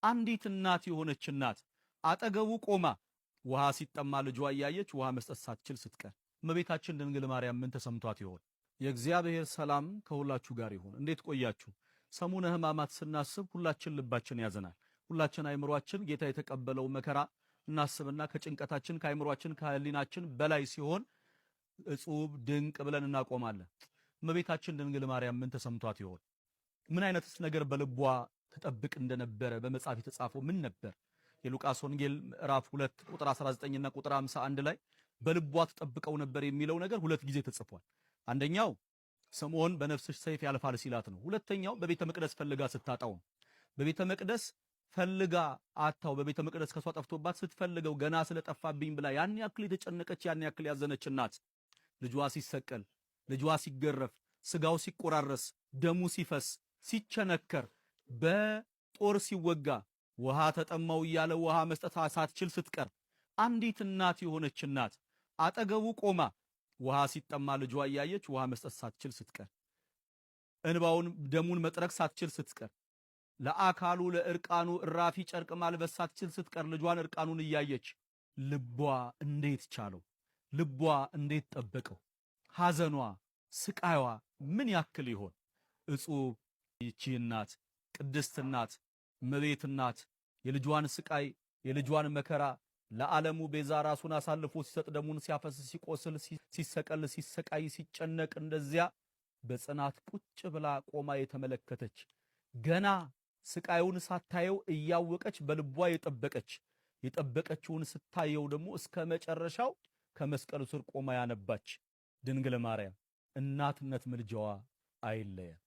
አንዲት እናት የሆነች እናት አጠገቡ ቆማ ውሃ ሲጠማ ልጇ እያየች ውሃ መስጠት ሳትችል ስትቀር እመቤታችን ድንግል ማርያም ምን ተሰምቷት ይሆን? የእግዚአብሔር ሰላም ከሁላችሁ ጋር ይሁን። እንዴት ቆያችሁ? ሰሙነ ሕማማት ስናስብ ሁላችን ልባችን ያዘናል። ሁላችን አይምሯችን ጌታ የተቀበለው መከራ እናስብና ከጭንቀታችን ከአይምሯችን ከህሊናችን በላይ ሲሆን እጹብ ድንቅ ብለን እናቆማለን። እመቤታችን ድንግል ማርያም ምን ተሰምቷት ይሆን? ምን አይነትስ ነገር በልቧ ተጠብቅ እንደነበረ በመጽሐፍ የተጻፈው ምን ነበር? የሉቃስ ወንጌል ምዕራፍ 2 ቁጥር 19 እና ቁጥር 51 ላይ በልቧ ተጠብቀው ነበር የሚለው ነገር ሁለት ጊዜ ተጽፏል። አንደኛው ስምዖን በነፍስሽ ሰይፍ ያልፋል ሲላት ነው። ሁለተኛው በቤተ መቅደስ ፈልጋ ስታጣው ነው። በቤተ መቅደስ ፈልጋ አታው በቤተ መቅደስ ከሷ ጠፍቶባት ስትፈልገው ገና ስለጠፋብኝ ብላ ያን ያክል የተጨነቀች ያን ያክል ያዘነች እናት ልጇ ሲሰቀል፣ ልጇ ሲገረፍ፣ ስጋው ሲቆራረስ፣ ደሙ ሲፈስ፣ ሲቸነከር፣ በጦር ሲወጋ፣ ውሃ ተጠማው እያለ ውሃ መስጠት ሳትችል ስትቀር አንዲት እናት የሆነች እናት አጠገቡ ቆማ ውሃ ሲጠማ ልጇ እያየች ውሃ መስጠት ሳትችል ስትቀር፣ እንባውን ደሙን መጥረግ ሳትችል ስትቀር፣ ለአካሉ ለእርቃኑ እራፊ ጨርቅ ማልበስ ሳትችል ስትቀር ልጇን እርቃኑን እያየች ልቧ እንዴት ቻለው? ልቧ እንዴት ጠበቀው? ሐዘኗ ስቃይዋ ምን ያክል ይሆን? እጹብ ይቺ እናት ቅድስት እናት እመቤት እናት የልጇን ስቃይ የልጇን መከራ ለዓለሙ ቤዛ ራሱን አሳልፎ ሲሰጥ ደሙን ሲያፈስ ሲቆስል ሲሰቀል ሲሰቃይ ሲጨነቅ እንደዚያ በጽናት ቁጭ ብላ ቆማ የተመለከተች ገና ስቃዩን ሳታየው እያወቀች በልቧ የጠበቀች የጠበቀችውን ስታየው ደግሞ እስከ መጨረሻው ከመስቀሉ ስር ቆማ ያነባች ድንግል ማርያም እናትነት ምልጃዋ አይለየን።